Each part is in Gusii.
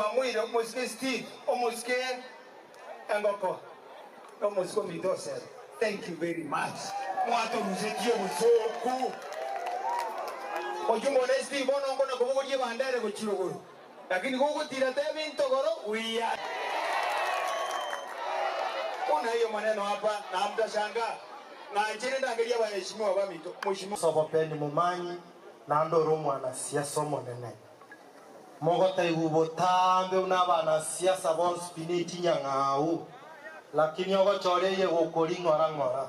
twamoire omosike Steve, omosike engoko, na omosike ominto Osero. Thank you very much. Mwatorusetie obosooku. Oyio mbone Steve bono nkona kobogoria ebandere gochia rogoro. Lakini gogotira teba intogoro we are. Kuna hiyo maneno hapa na mtashangaa. Ng'anchire ndangerie abaheshimiwa baminto. Mheshimiwa. Sobo Ben Momanyi naende ore omwanasiasa omonene. Mogotaigwa botambe buna abanasiasa bonsi pi ne chinyang'au, lakini ogochora eye gokori ng'ora ng'ora.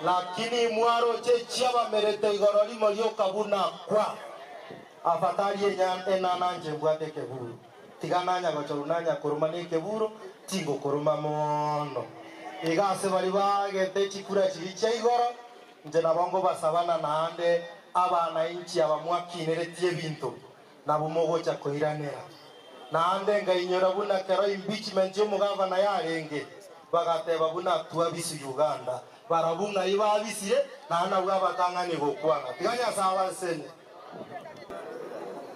Lakini mwaroche echiabamerete igoro rimo rioka buna kwa. Afadhali enana nche mbwate ekeburu. Tiga nanya gochorwa nanya koroma nekebuuro, tingokoroma mono. Iga ase baria baagete chikura chiria chia igoro, inche nabo nkobasabana naende abanainchi aba mwakineretie ebinto, nabwo mogocha koiranera. Naende nkainyora buna kero impeachment y'omogavana yarenge, bagateba buna twabisu Uganda, barabwo ng'ai babisire, naende nabwo abatang'ani gokwana. Tiga Nyasae abasesenie.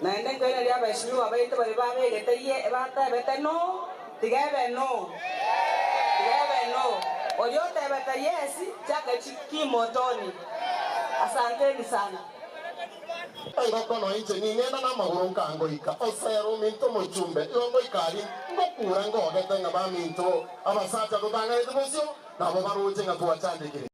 Naende nkoiraneria abaheshimiwa baito baria babegete ye batebete no, tiga ebe no, tiga ebe no. Oria otebete yes, chaka kimotoni. Asanteni sana. Engoko nonya inche ning'enda namagoro nkangoika osero ominto omochumbe, igo ngoika aria ngokura ngogete ng'a baminto abasacha totang'anete bosio, nabo baroche ng'a twachandekire.